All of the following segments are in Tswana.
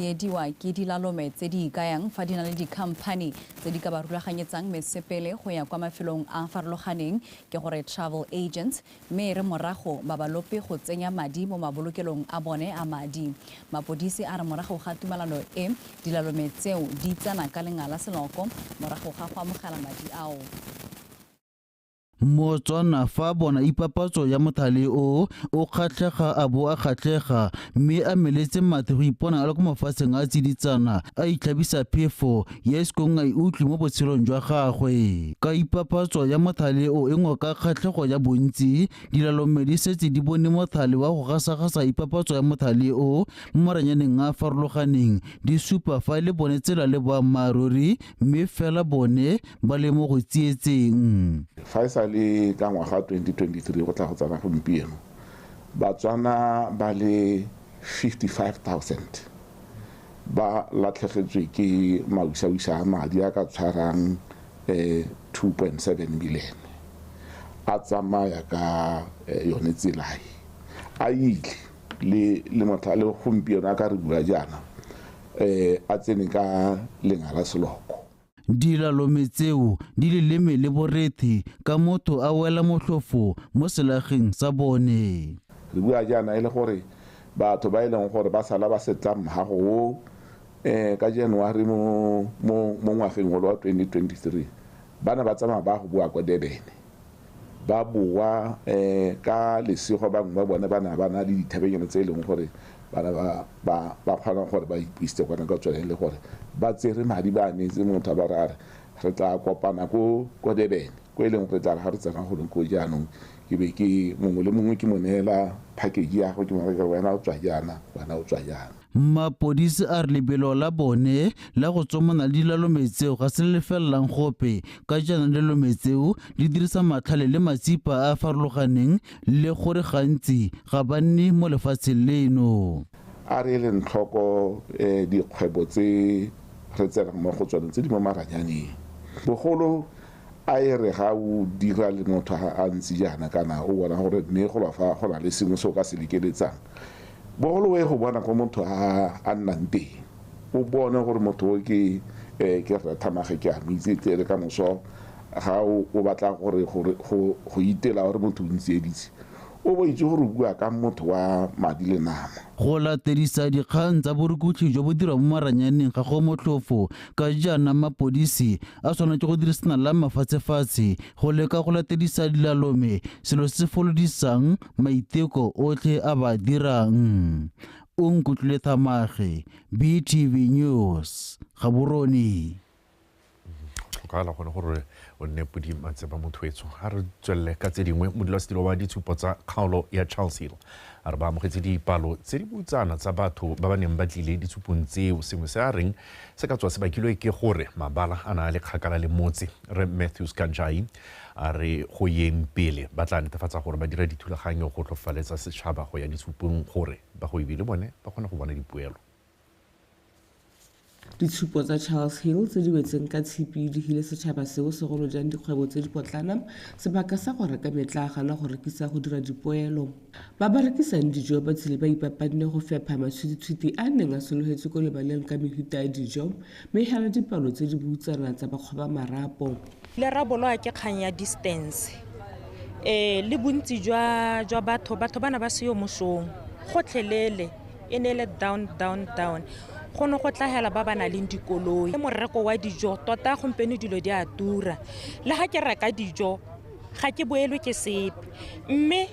Tsiediwa ke dilalome tse di ikayang fa di na le dikhamphani tse di ka ba rulaganyetsang mesepele go ya kwa mafelong a a farologaneng, ke gore travel agents, mme e re morago ba ba lope go tsenya madi mo mabolokelong a bone a madi. Mapodisi a re morago ga tumalano e, dilalome tseo di tsena ka lengala seloko morago ga go amogela madi ao. Motswana fa a bona ipapatso ya mothale o, o kgatlhega a bo a kgatlhega mme a meletse mathe go ipona a le kwa mafatsheng a tsiditsana a itlhabisa phefo ya e sekong a e utlwe mo botshelong jwa gagwe. Ka ipapatso ya mothale o e ngoka kgatlhego ya bontsi, dilalome di setse di bone mothale wa go gasagasa ipapatso ya mothale o mo maranyaneng a a farologaneng, di supa fa e le bone tsela le boammaaruri mme fela bone ba le mo go tsietseng. Fa e sa le ka ngwaga 2023 go tla go tsena gompieno, Batswana ba le 55,000 ba latlhegetswe ke mausausa a madi a ka tshwarang 2.7 million a tsamaya ka yone tsela e a ile le motho le gompieno a ka re bua jaana a tsene ka lengala seloko. Dilalome tseo di leleme le borethe ka motho a wela motlhofo mo selageng sa bone. Re bua jaana e le gore batho ba e leng gore ba sala ba setla mhago o ka January mo ngwageng wa 2023 ba ne ba tsamaya ba go bua kwa Durban, ba boa ka lesego bangwe ba bone ba ne ba na le dithabenyana tse e leng gore bana ba kgona gore ba ipuisitse kwana ka tsone, le gore ba tsere madi ba neetse motho ba re re tla kopana ko Durban ko e leng gore tla re ga re tsena go ko jaanong ke be ke mongwe le mongwe ke mo neela package ya go ke mo re wena o tswa jaana, wena o tswa jaana. Mapodisi a re lebelo la bone la go tsomana le dilalome tseo ga se le lefelelang gope, ka jaana dilalome tseo di dirisa matlhale le matsipa a a farologaneng le gore gantsi ga ba nne mo lefatsheng leno. A re eleng tlhoko dikgwebo tse re tsenang mo go tsone tse di mo maranyaneng, bogolo a e re ga o dira le motho a ntse jaana kana o bona gore mme go fa go na le sengwe se o ka se lekeletsang, bogolo o ye go bona ko motho a nnang teng, o bone gore motho o ke ke Thamage ke a mo itse tle ka moso ga o batla gore go itela gore motho o ntsieditse, o bo itse gore o bua ka motho wa madi le nama. Go latedisa dikgang tsa borukutlhi jo bo dirwang mo maranyaneng ga go motlhofo, ka jaana mapodisi a tshwanetse go dirisana la mafatshefatshe go leka go latedisa dilalome, selo se se folodisang maiteko otlhe a ba dirang. O Nkutlwile Thamage, BTV News, Gaborone. Tlhokagala gone gore o nne podi matseba motho etso. Ha re tswelele ka tse dingwe, modulasetilo wa ditshupo tsa kgaolo ya Charles Hill a re ba amogetse dipalo tse di botsana tsa batho ba ba neng ba tlile ditshupong tseo, sengwe se a reng se ka tswa se bakilwe ke gore mabala a na le kgakala le motse. Re Matthews Kanjai a re go yeng pele ba tla netefatsa gore ba dira dithulaganyo go tlhofaletsa setšhaba go ya ditshupong gore bagwebi le bone ba kgone go bona dipoelo. Ditshupo tsa Charles Hill tse di wetseng ka tshipi di hile setšhaba seo segolo jang dikgwebo tse dipotlana sebaka sa go reka metlaagana go rekisa go dira dipoelo. Ba ba rekisang dijo ba tsile ba ipapanne go fepha matshwititshwiti a neng a sologetse ko lebaleng ka mehuta ya dijo, mme hela dipalo tse di butsana tsa bakgoba marapo. Le rabolwa ke kgang ya distance le bontsi jwa batho bana ba seyo mosong gotlhelele e ne le down down down, go ne go tlagela ba ba nang le dikoloi. Moreko wa dijo tota gompieno dilo di a tura, le ga ke reka dijo ga ke boelwe ke sepe, mme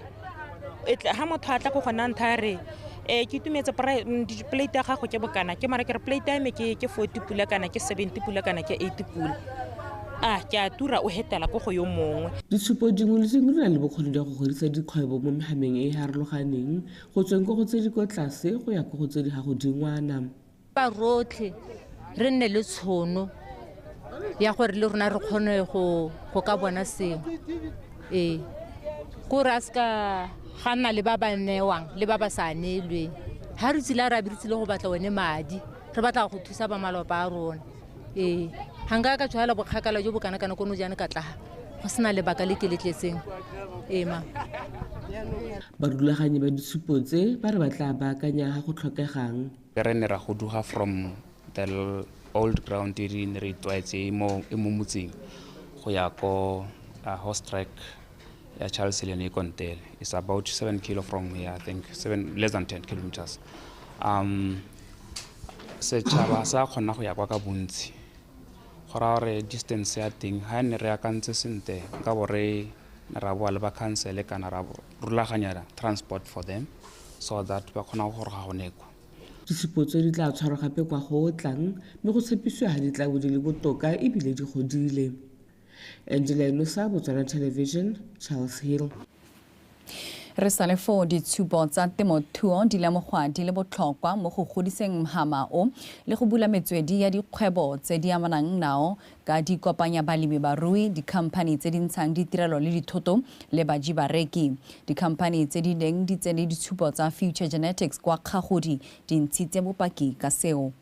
ga motho a tla ko gona ntha a re ke itumetse plate ya gago ke bokana, ke mara ke re plate ya me ke 40 pula kana ke 70 pula kana ke 80 pula, a ke a tura o hetela ko go yo mongwe. Ditshupo dingwe le dingwe di na le bokgoni jwa go godisa dikgwebo mo mehameng e e harologaneng, go tsweng ko go tse di kwa tlase go ya ko go tse di ga godingwana. Ba rotlhe re nne le tshono ya gore le rona re kgone go ka bona sengwe. Kore a se ka ga nna le ba ba newang le ba ba sa neelweng. Ha re tsile re tsile go batla one madi, re batla go thusa ba malapa a rona. Ga nka ka tshwala bokgakala jo bo kana kana kono jaana ka tlaga go sena lebaka le ke le tletseng. Ma barulaganyi ba ditshupo tse ba re ba tla baakanya ga go tlhokegang. Re ne ra goduga from the old ground e re ne re itlwaetse mo motseng go ya ko horse track ya Charles Hill e Kontele. It's about 7 kilo from here, I think, less than 10 kilometers. Setšhaba sa kgona go ya kwa ka bontsi. Go raya gore distance ya teng ga ne re akantse sentle nka bo re ra boa le ba council kana ra rulaganya transport for them so that ba kgona go goroga gone kwa. Ditshupo tse di tla tshwarwa gape kwa go tlang mme go tshepisiwa ga di tla bo di le botoka ebile di godile. Angela Enosa, Botswana Television, Charles Hill. Re sale foo ditshupo tsa temothuo di lemogwa di le botlhokwa mo go godiseng mhama o le go bula metswedi ya dikgwebo tse di amanang nao ka di kopanya balemi barui, dikhamphani tse di ntshang ditirelo le dithoto le baji bareki. Dikhamphani tse di neng di tsene ditshupo tsa Future Genetics kwa Kgagodi di ntshitse bopaki ka seo.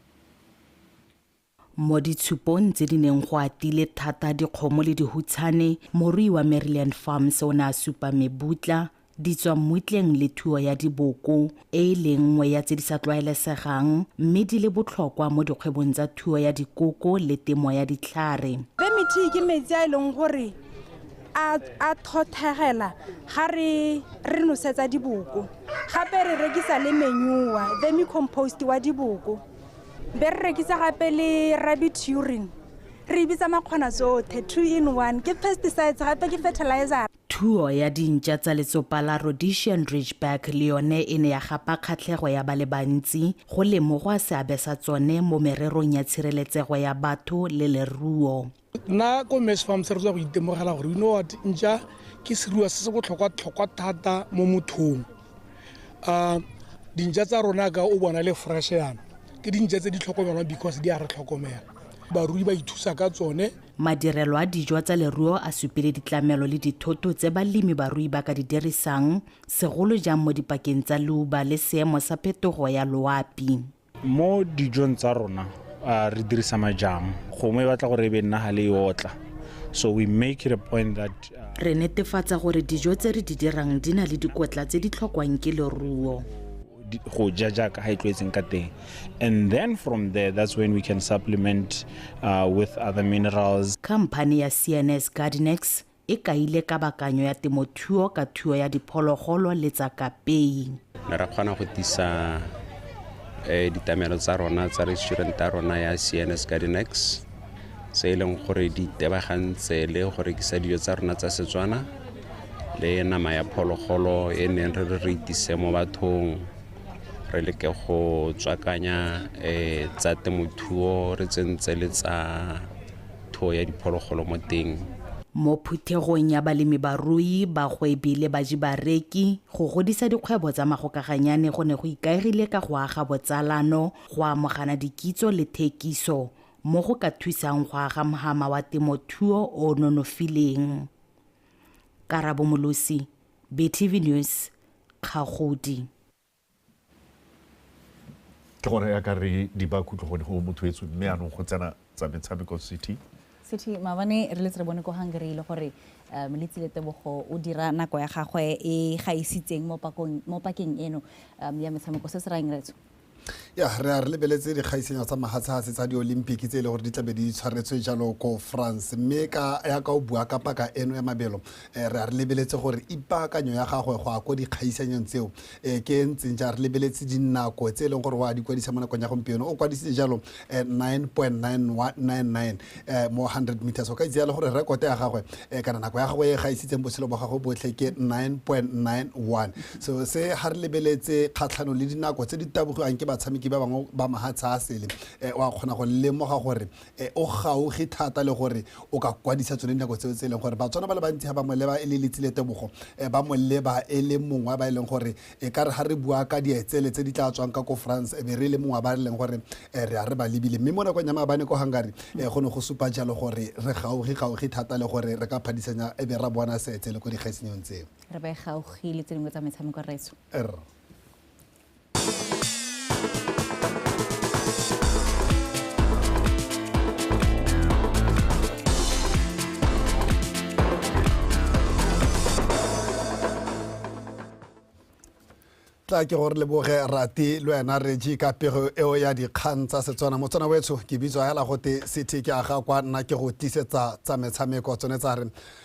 Mo ditshupong tse di neng go atile thata dikgomo le dihutshane, morui wa Maryland Farms o ne a supa mebutla di tswa mmutleng le thuo ya diboko e leng nngwe ya tse di sa tlwaelesegang mme di le botlhokwa mo dikgwebong tsa thuo ya dikoko le temo ya ditlhare. Vermitea ke metsi a e leng gore a thothegela ga re nosetsa diboko, gape re rekisa le manure, vermicompost wa diboko, be re rekisa gape le rabbit urine, re bitsa makgona tsotlhe 2 in 1, ke pesticides gape ke fertilizer. Thuo ya dintša tsa letsopa la Rhodesian Ridgeback le yone e ne ya gapa kgatlhego ya ba le bantsi go lemogwa seabe sa tsone mo mererong ya tshireletsego ya batho le leruo. Nna ko Mass Farms re tswa go itemogela gore you know what, ntša ke seruiwa se se botlhokwa-tlhokwa thata mo mothong. Dintša tsa rona ka o bona le fresh yana, ke dintša tse di tlhokomelwang because di a re tlhokomela. Barui ba ithusa ka tsone. Madirelo a dijo tsa leruo a supile ditlamelo le dithoto tse balemi barui ba ka di dirisang segolo jang mo dipakeng tsa leuba le seemo sa phetogo ya loapi. Mo dijong tsa rona re dirisa majang, gongwe e batla gore e be nna ga le e otla. So we make it a point that re netefatsa gore dijo tse re di dirang di na le dikotla tse di tlhokwang ke leruo. Go ja jaaka ga e tlwaetseng ka teng, and then from there that's when we can supplement with other minerals. Khamphane ya CNS Gardenex e kaile kabakanyo ya temothuo ka thuo ya diphologolo le tsa kapei. Ne ra kgona go tisa ditamelo tsa rona tsa restaurant ya rona ya CNS Gardenex se e leng gore di tebagantse le go rekisa dijo tsa rona tsa Setswana le nama ya phologolo e neng re re itise mo bathong. Re leke go tswakanya tsa temothuo re tsentse le tsa thuo ya diphologolo mo teng. Mo phuthegong ya balemi barui, bagwebi le baji bareki, go godisa dikgwebo tsa magokaganyane go ne go ikaegile ka go aga botsalano, go amogana dikitso le thekiso mo go ka thusang go aga mhama wa temothuo o nonofileng. Karabo Molosi, BTV News, Kgagodi. Ke gone ya ka re di ba khutlo gone go motho etso mme anong go tsena tsa metshameko city. City maabane re letse re bone ko Hungary le gore Letsile Tebogo o dira nako ya gagwe e gaisitseng mo pakeng eno ya metshameko se se rayang retso. Ya re a re lebeletse dikgaisanyo tsa mahatshahatse tsa di-Olympic tse e le gore di tlabe di tshwaretswe jalo ko France, mme ka ya ka o bua ka paka eno ya mabelo re a re lebeletse gore ipaakanyo ya gagwe go ya ko dikgaisanyong tseo ke ntseng ja re lebeletse dinako tse e leng gore wa di kwadisa mo nakong ya gompieno. O kwadisitse jalo 9.9199 mo 100 meters. O ka itse jalo gore rekote ya gagwe kana nako ya gagwe e gaisitseng botshelo ba gagwe botlhe ke 9.91. So se ha re lebeletse kgatlhano le dinako tse di tabogiwang ke batshameki ba bangwe ba mahatsha a sele, wa kgona go lemoga gore o gaugi thata le gore o ka kwadisa tsone dinako tseo tse e leng gore Batswana ba le bantsi ga ba mo leba e le Letsile Tebogo, ba mo leba e le mongwe ba e leng gore e ka re ga re bua ka dietsele tse di tla tswang ka ko France e be re le mongwe ba re leng gore re a re ba lebile. Mme mo nakong ya maabane ko Hungary go ne go supa jalo gore re gaugi thata le gore re ka phadisanya e be ra bona seetsele ko dikgaisanong tseo. Re ba gaugi le tse dingwe tsa metshameko rraetsho. Tla ke gore leboge Rati le wena Regi ka pego eo ya dikgang tsa Setswana. Motswana wetsho ke bitswa hela gote City ke aga kwa nna ke go tlisetsa tsa metshameko. Tsone tsa re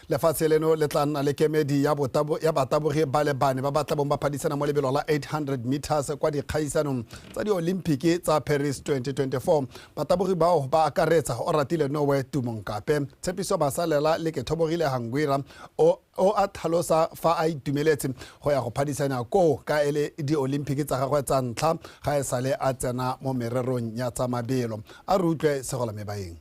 lefatshe leno le tla nna le kemedi ya batabogi ba le bane ba ba tla bong ba phadisana mo lebelo la 800 meters kwa dikgaisanong tsa di-Olympic tsa Paris 2024. Batabogi bao ba akaretsa Oratile Nowe Tumonkape, Tshepiso Masalela le Kethobogile Hangwira o a tlhalosa fa a itumeletse go ya go phadisana koo ka ele di-Olympic tsa gagwe tsa ntlha ga e sale a tsena mo mererong ya tsa mabelo. A re utlwe Segola Mebaeng.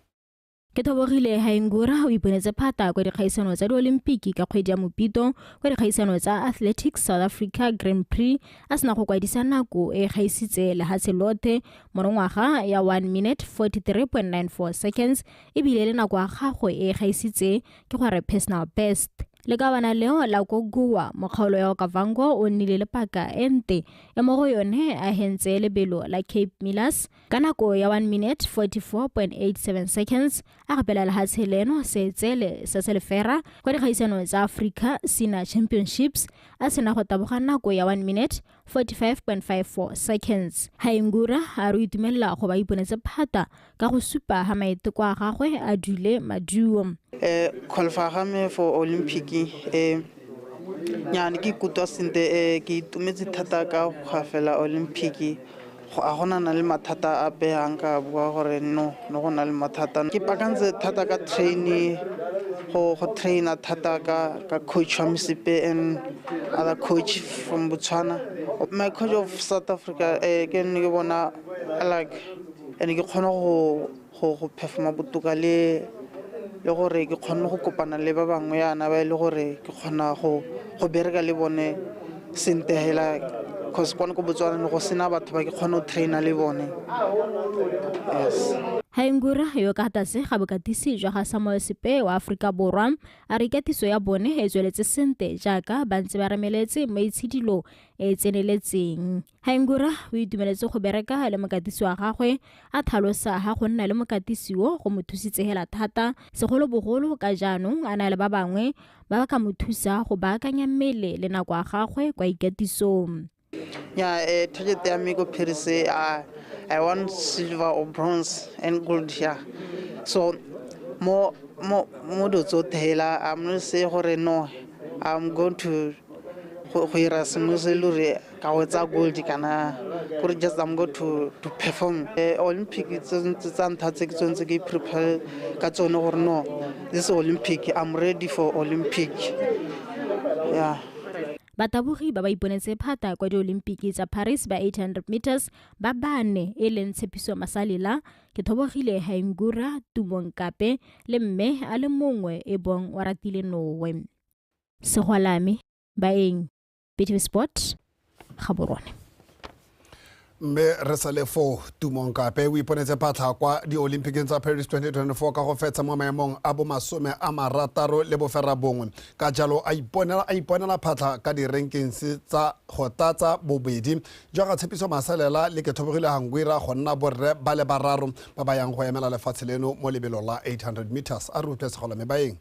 Kethobogile Haingura o iponetse phata kwa dikgaisano tsa diolimpiki ka kgwedi ya Mopito kwa dikgaisano tsa Athletics South Africa Grand Prix a sena go kwadisa nako e gaisitse lehatshe lothe monongwaga ya 1 minute 43.94 seconds, ebile le nako ya gagwe e gaisitse ke gore personal best. Lekawana leo la ko Goa mo kgaolo ya Okavango o nnile le paka e nte e mo go yone a hentse lebelo la Cape Millers ka nako ya 1 minute 44.87 seconds, a gapela lehatshe leno seetsele sa selefera kwa dikgaisano tsa Africa Senior Championships a sena go taboga nako ya 1 minute 45.54 seconds. Haingura a re itumelela go ba iponetse phata ka go supa ha maiteko a gagwe a dule maduo. Qualify ga me for Olympic nyane ke ikutlwa sentle, ke itumetse thata ka go gafela Olympic. A gona na le mathata ape a nka bua gore no go na le mathata. Ke pakantse thata ka training, go traina thata ka coach wa Msipe and other coach from Botswana. My coach of South Africa ke ne ke bona like ene ke kgona go performa botoka le gore ke kgone go kopana le ba bangwe yana ba e le gore ke kgona go bereka le bone sentle hela, cause kwana ko Botswana go sena batho ba ke kgone go traina le bone. Yes. Haingura yo ka tlase ga bokatisi jwa ga Samuel Sepe wa Afrika Borwa a re katiso ya bone e tsweletse sente jaaka ba ntse ba remeletse mo itshidilo e tseneletseng. Haingura o itumeletse go bereka le mokatisi wa gagwe, a tlhalosa ha go nna le mokatisi o go mo thusitse hela thata, segolobogolo ka jaanong a na le ba bangwe ba ba ka mo thusa go baakanya mmele le nako ya gagwe kwa ikatisong. Yeah, target ya me go Paris, I want silver or bronze and gold here. So more do tsotlhe, I'm not say gore no, I'm going to go ira sengwe se le gore ka wetsa gold kana gore just I'm going to perform. Olympic tsa ntlha tse ke tsone ke prepare ka tsone gore no, this Olympic, I'm ready for Olympic. Yeah. Batabogi ba ba iponetse phata kwa diolimpiki tsa Paris ba 800 meters ba bane e leng Tshepiso Masalela, Kethobogile Haingura, Tumonkape le mme a le mongwe e bong Oratile Nowe. Segwalame Baeng, BTV Sport, Gaborone. Mme re sale foo, Tumonkape o iponetse phatlha kwa di-Olympiceng tsa Paris 2024 ka go fetsa mo maemong a bomasome a marataro le boferabongwe. Ka jalo a iponela phatlha ka di-rankings tsa go tlatsa bobedi jwa ga Tshepiso Masalela le Kethobogile Hangwira go nna borre ba le bararo ba ba yang go emela lefatshe leno mo lebelong la 800 meters. A re utlwe Segola Mebaeng.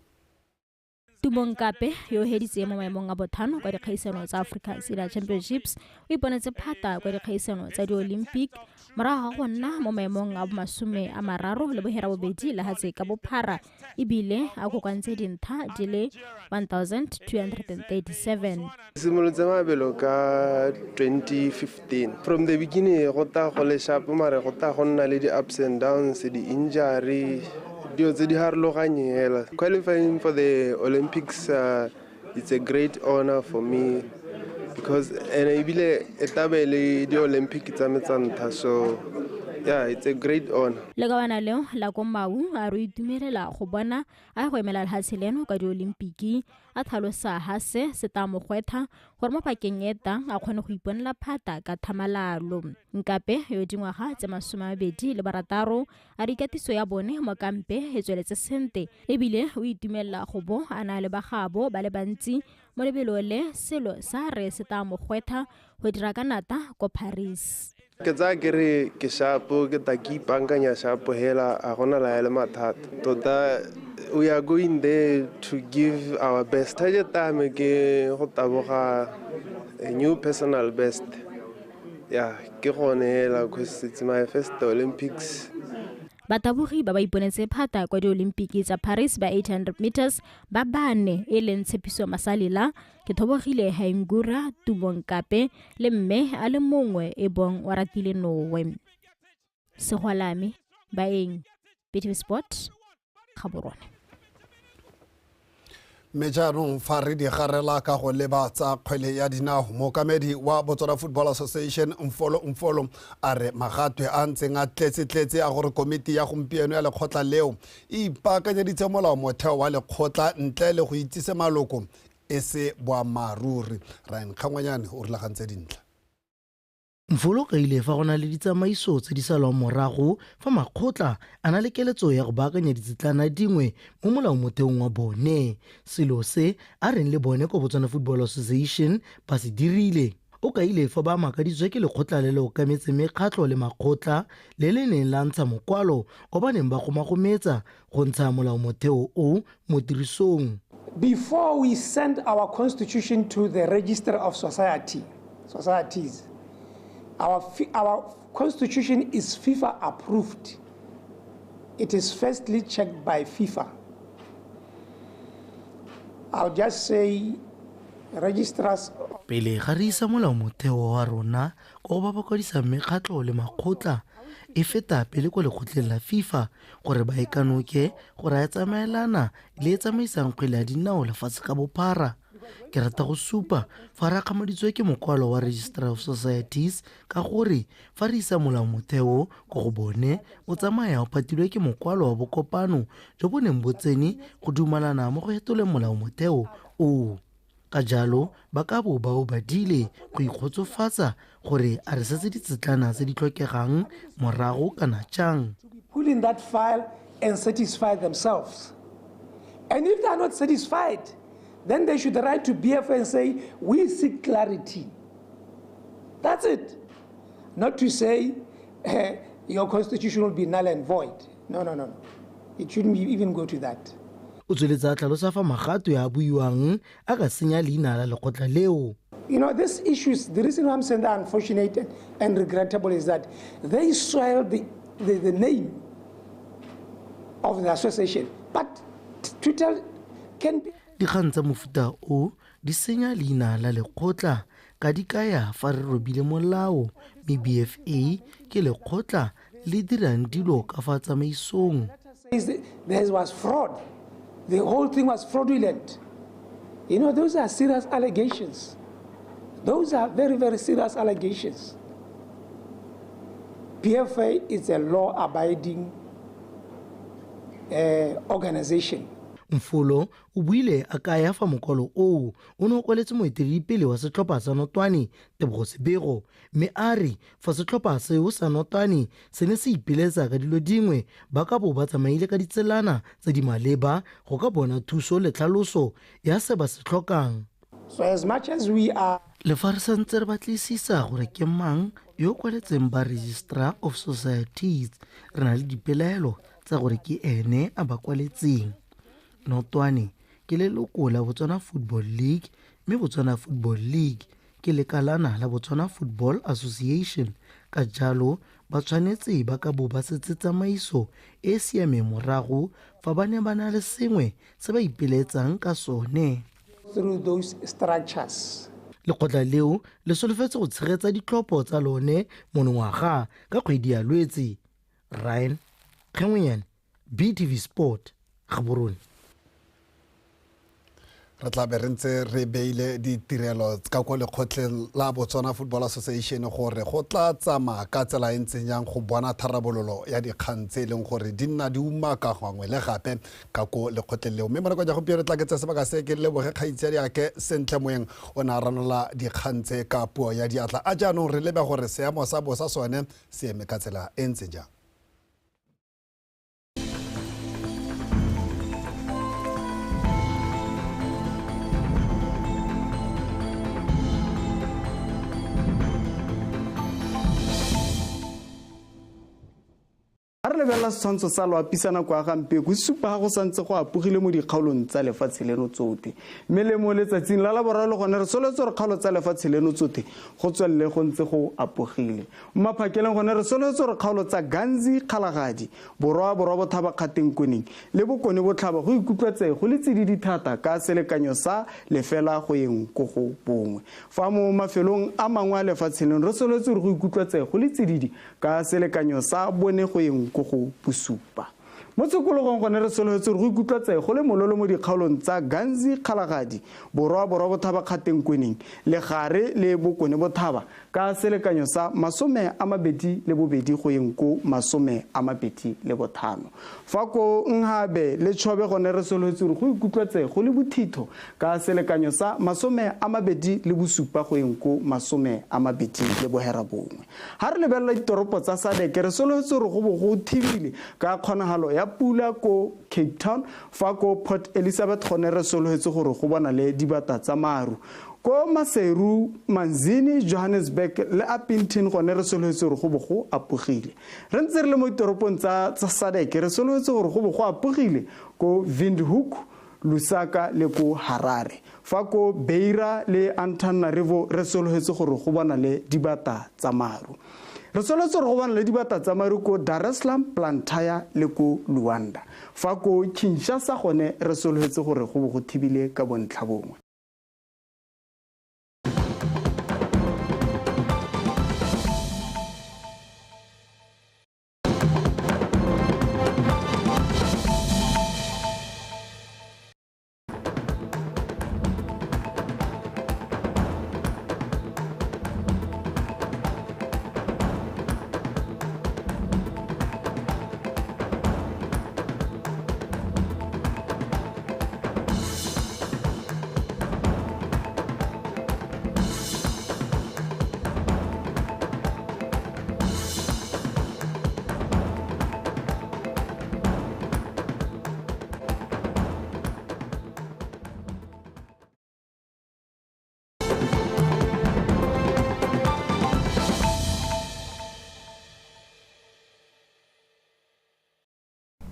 Tumonkape yo heditse mo maemong a bothano kwa dikgaisano tsa Africa Senior Championships o iponetse phata kwa dikgaisano tsa di-Olympic morago ga go nna mo maemong a bomasome a mararo le boherabobedi lehatshe ka bophara, ebile a kokoantse dintlha di le 1237. Simolotse mabelo ka 2015. From the beginning go ta go le sharp mare go ta go nna le di-ups and downs, di-injury, dilo tse di harologanyeng hela. Qualifying for the Olympics, it's a great honor for me because ene ebile e tlabe le di-Olympic tsa me tsa ntlha, so yeah, it's a great honor. Lekawana leo la ko Mau a re itumelela go bona a go emela lehatshe leno ka diolimpiki, a tlhalosa ha se se tla mo gwetha gore mo pakeng e tang a kgone go iponela phata ka thamalalo. Nkape yo dingwaga tse 26 a re ikatiso ya bone mo kampe e tsweletse sente, ebile o itumelela go bo a na le bagabo ba le bantsi mo lebelo le selo sa re se tla mo gwetha go dira ka nata ko Paris. Ke tsaya ke re ke shapo, ke ta ke ipaakanya shapo hela, a gona la ya le mathata. Tota we are going there to give our best. Target ya me ke go taboga a new personal best. Yeah, ke gone hela because it's my first Olympics. Batabogi ba ba iponetse phata kwa diolimpiki tsa Paris ba 800 meters ba bane e leng Tshepiso Masalela, ke Thobogile Haingura, Tumo Nkape le mme a le mongwe e bong Waratile Nowe. Segwalame, Baeng, BTV Sport, Gaborone. Mme jaanong fa re di garela ka go leba tsa kgwele ya dinao, mookamedi wa Botswana Football Association Mfolo Mfolo a re magatwe a ntseng a tletse-tletse a gore komiti ya gompieno ya lekgotla leo e ipaakanyeditse molao motheo wa lekgotla ntle le go itsise maloko e se boammaaruri. Ryan Kgangwanyane o rulagantse dintlha. Mfolo kaile fa go na le ditsamaiso tse di salwang morago fa makgotla a na le keletso ya go baakanya ditsetlana dingwe mo molaomotheong wa bone. Selo se a reng le bone ko Botswana Football Association ba se dirile. O kaile fa ba makaditswe ke lekgotla le le okametseng mekgatlho le makgotla le le neng la ntsha mokwalo o ba neng ba gomagometsa go ntsha molaomotheo o mo tirisong. Before we send our constitution to the Register of Societies, our constitution is FIFA approved. It is firstly checked by FIFA. I'll just say registrars. Pele ga re isa molaomotheo wa rona ko ba ba kwadisang mekgatlho le makgotla e feta pele ko lekgotleng la FIFA gore ba e kanoke gore a tsamaelana le e tsamaisang kgwele ya dinao lefatshe ka bophara. Ke rata go supa fa re akgamaditswe ke mokwalo wa Registrar of Societies ka gore fa re isa molaomotheo ko go bone o tsamaya o phatilwe ke mokwalo wa bokopano jo bo neng bo tsene go dumalana mo go fetoleng molaomotheo oo. Ka jalo ba ka bo ba o badile go ikgotsofatsa gore a re setse ditsetlana tse di tlhokegang morago kana jang. Pull in that file and satisfy themselves. And if they are not satisfied, then they should write to BFA and say, we seek clarity. That's it. Not to say your constitution will be null and void. No, no, no, no. It shouldn't even go to that. O tsweletsa tlhalosa fa magato ya buiwang a ka senya leina la lekgotla leo. You know, these issues, the reason why I'm saying they're unfortunate and regrettable is that they soil the name of the association. But to tell can be... Dikgang tsa mofuta o di senya leina la lekgotla ka di kaya fa re robile molao, mme BFA ke lekgotla le dirang dilo ka fa tsamaisong. There was fraud. The whole thing was fraudulent. You know, those are serious allegations. Those are very, very serious allegations. BFA is a law-abiding organization. Mfolo o buile a kaya fa mokwalo oo o ne o kwaletse moeteledipele wa setlhopha sa Notwane Tebogo Sebego, mme a re fa setlhopha seo sa Notwane se ne se ipiletsa ka dilo dingwe ba ka bo ba tsamaile ka ditselana tse di maleba go ka bona thuso le tlhaloso ya se ba se tlhokang. So as much as we are Le fa re santse re batlisisa gore ke mang yo kwaletseng ba Registrar of Societies, re na le dipelaelo tsa gore ke ene a ba kwaletseng. Notwane ke leloko la Botswana Football League, mme Botswana Football League ke lekalana la Botswana Football Association. Ka jalo ba tshwanetse ba ka bo ba setse tsamaiso e siameng morago fa ba ne ba na le sengwe se ba ipelaetsang ka sone. Through those structures. Lekgotla leo le solofetse go tshegetsa ditlhopho tsa lone monongwaga ka kgwedi ya Lwetse. Ryan Kgengwenyane, BTV Sport, Gaborone. Re tla be re ntse re beile ditirelo ka ko lekgotleng la Botswana Football Association gore go tla tsamaya ka tsela e ntseng jang go bona tharabololo ya dikgang tse e leng gore di nna di umaka gangwe le gape ka ko lekgotleng leo. Mme mo nakong ya gompieno tla ke tsa sebaka se ke leboge kgaitsadi ake Sentle Moeng o ne a ranola dikgang tse ka puo ya diatla. A jaanong re lebe gore seemo sa bosa sone se eme ka tsela e ntseng jang. Re lebelela setshwantsho sa loapi sa nako ya gampieko se supa ga go santse go apogile mo dikgaolong tsa lefatshe leno tsote. Mme le mo letsatsing la laboraro le gone re soletse gore kgaolo tsa lefatshe leno tsote go tswelele go ntse go apogile. Mo maphakeleng gone re soletse gore kgaolo tsa Ghanzi, Kgalagadi, Borwa, Borwa Botlhaba, Kgateng Kweneng le Bokone Botlhaba go ikutlwetse go le tsididi thata ka selekanyo sa 0 go yeng ko go 1. Fa mo mafelong a mangwe a lefatshe leno re soletse gore go ikutlwetse go le tsididi ka selekanyo sa 4 go yeng ko go 7. Mo tshokologong gone re solofetse gore go ikutlwetse go le mololo mo dikgaolong tsa Ghanzi, Kgalagadi, Borwa, Borwa Botlhaba, Kgateng Kweneng, Legare le Bokone Botlhaba ka selekanyo sa 22 go yeng ko 25. Fa ko Nhabe le Chobe gone re solofetse gore go ikutlwetse go le bothitho ka selekanyo sa 27 go yeng ko 29. Ha re lebelela ditoropo tsa SADC re solofetse gore go bo go thibile ka kgonagalo ya pula ko Cape Town. Fa ko Port Elizabeth gone re solofetse gore go bona le dibata tsa maru. Ko Maseru, Manzini, Johannesburg le Upington gone re solofetse gore go bo go apogile. Re ntse re le mo ditoropong tsa SADC re solofetse gore go bo go apogile ko Windhoek, Lusaka le ko Harare. Fa ko Beira le Antananarivo re solofetse gore go bona le dibata tsa maru. Re solofetse gore go bona le dibata tsa maru ko Dar es Salaam, Blantyre le ko Luanda. Fa ko Kinshasa gone re solofetse gore go bo go thibile ka bontlha bongwe.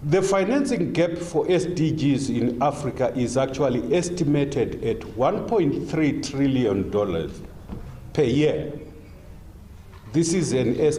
The financing gap for SDGs in Africa is actually estimated at $1.3 trillion per year. This is an estimate.